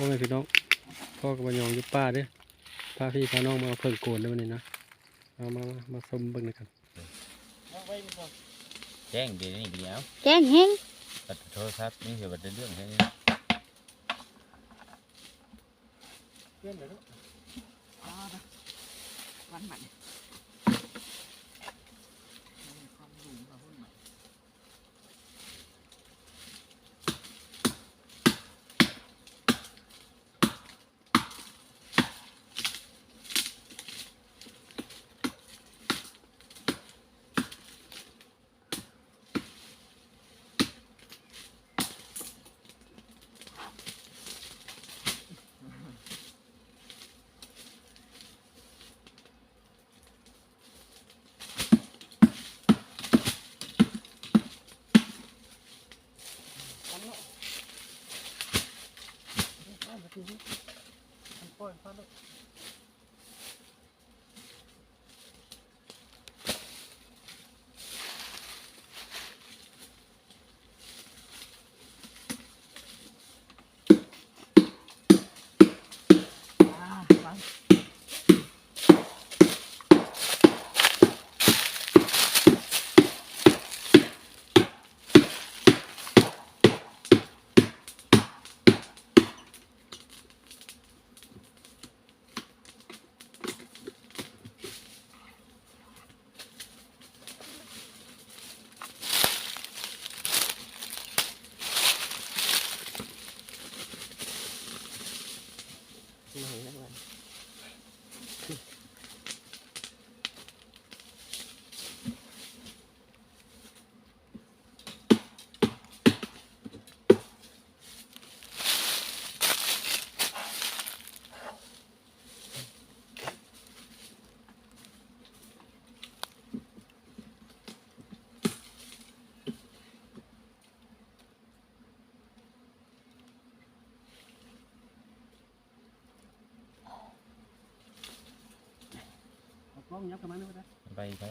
ພໍ່ແມ່ພີ່ນ້ອງ ພໍ່ກັບບ່າວຍອງຢູ່ປ່າເດີ້ ພາພີ່ພານ້ອງມາເອົາເຜິ້ງໂກນເດີ້ມື້ນີ້ນະ. ເອົາ ມາ ມາ ມາຊົມເບິ່ງນຳກັນ. ແຈ້ງເດນີ້ ແຈ້ງແຮງ ໂທລະສັບນີ້ ຖືວ່າໄດ້ເລື່ອງແຮງ. ເອົາກ້ອງຍັບເຂົ້າມາໜ່ອຍກໍໄດ້ ໄປ ໄປ.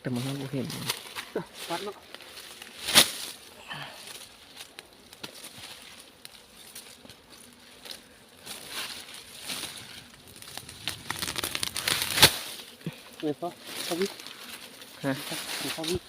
ແຕ່ມັນບໍ່ເຫັນ ປັດເນາະ. ເອີ ພໍ ພໍວິດ ຮະ ພໍວິດ.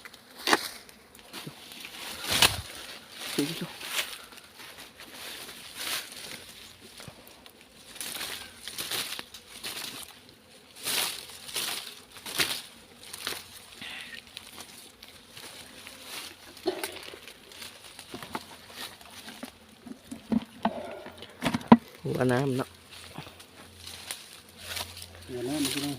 ຫົວນ້ຳເນາະ ຫົວນ້ຳພີ່ນ້ອງ.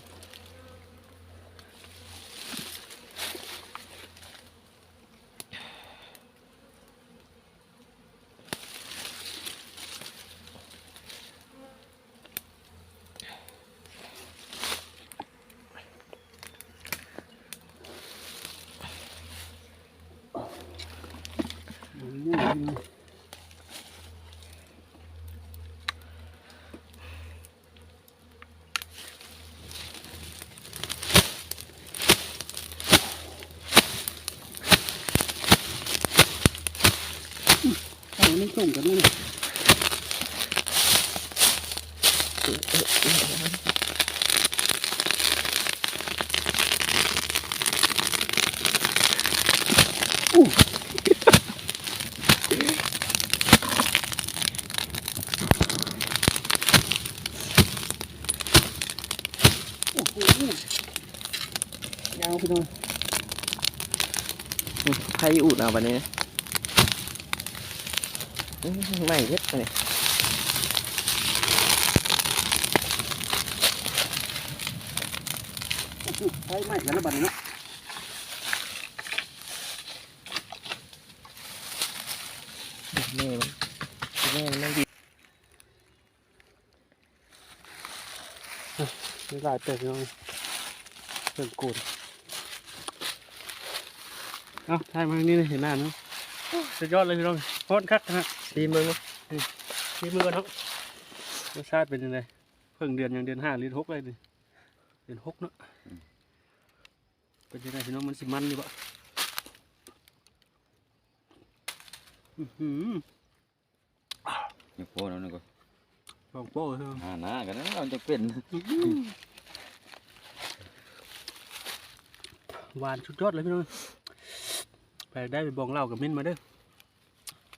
ເອົາມັນສົ່ງກັນເລີຍ. ໂອ້ໂຫ ຍາວພີ່ນ້ອງ ໄຟອູດເອົາບາດນີ້ ອືມ ໄໝ້ເບິດບາດນີ້ ໂອ້ໂຫ ໄຟໄໝ້ກັນແລ້ວບາດນີ້ເນາະ. ແມ່ມັນ ແມ່ມັນຍັງດີ ເອີ ໄດ້ຫຼາຍເຕີບພີ່ນ້ອງ ເຄື່ອງກູນ. ເອົາ ຖ່າຍມາທາງນີ້ເຫັນໜ້າເນາະ. ໂອ້ ສຸດຍອດເລີຍພີ່ນ້ອງ ຮ້ອນຄັກນະ. ຊີມເບິ່ງເນາະ ຊີມເບິ່ງກ່ອນເນາະ ລົດຊາດເປັນຈັ່ງໃດ? ເພິ່ງເດືອນຫຍັງ ເດືອນຫ້າ ເດືອນຫົກແລ້ວນີ້ ເດືອນຫົກເນາະ. ອືມ ເປັນຈັ່ງໃດພີ່ນ້ອງ ມັນຊິມັນຢູ່ບໍ່? ອືຫື ຍັງພໍແລ້ວນີ້ກໍ ລອງໂປ້ເດີ ຫາໜ້າກັນນະ ມັນຈະເປັນ ອືຫື ຫວານສຸດຍອດເລີຍພີ່ນ້ອງ. ໃຜໄດ້ໄປບອງເຫຼົ້າກໍເມັ້ນມາເດີ ດ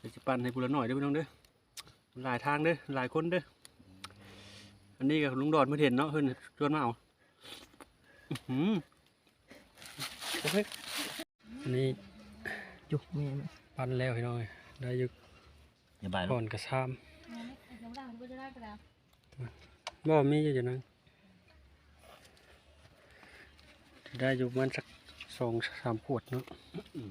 ຽວຊິປັ່ນໃຫ້ຜູ້ລະໜ້ອຍເດີພີ່ນ້ອງເດີ. ຫຼາຍທາງເດີ ຫຼາຍຄົນເດີ. ອັນນີ້ກໍລຸງດອນເພິ່ນເຫັນເນາະ ເພິ່ນຊວນມາເອົາ. ອືຫື ໂອ້ຍ ອັນນີ້ ຈຸແມ່ມັນ ປັ່ນແລ້ວພີ່ນ້ອງເອີຍ ໄດ້ຢູ່ ຢ່າບາຍ ກ່ອນກະຊາມ ບໍ່ ມີຢູ່ຈັ່ງນັ້ນ ໄດ້ຢູ່ປະມານສັກສອງສາມຂວດເນາະ. ອືມ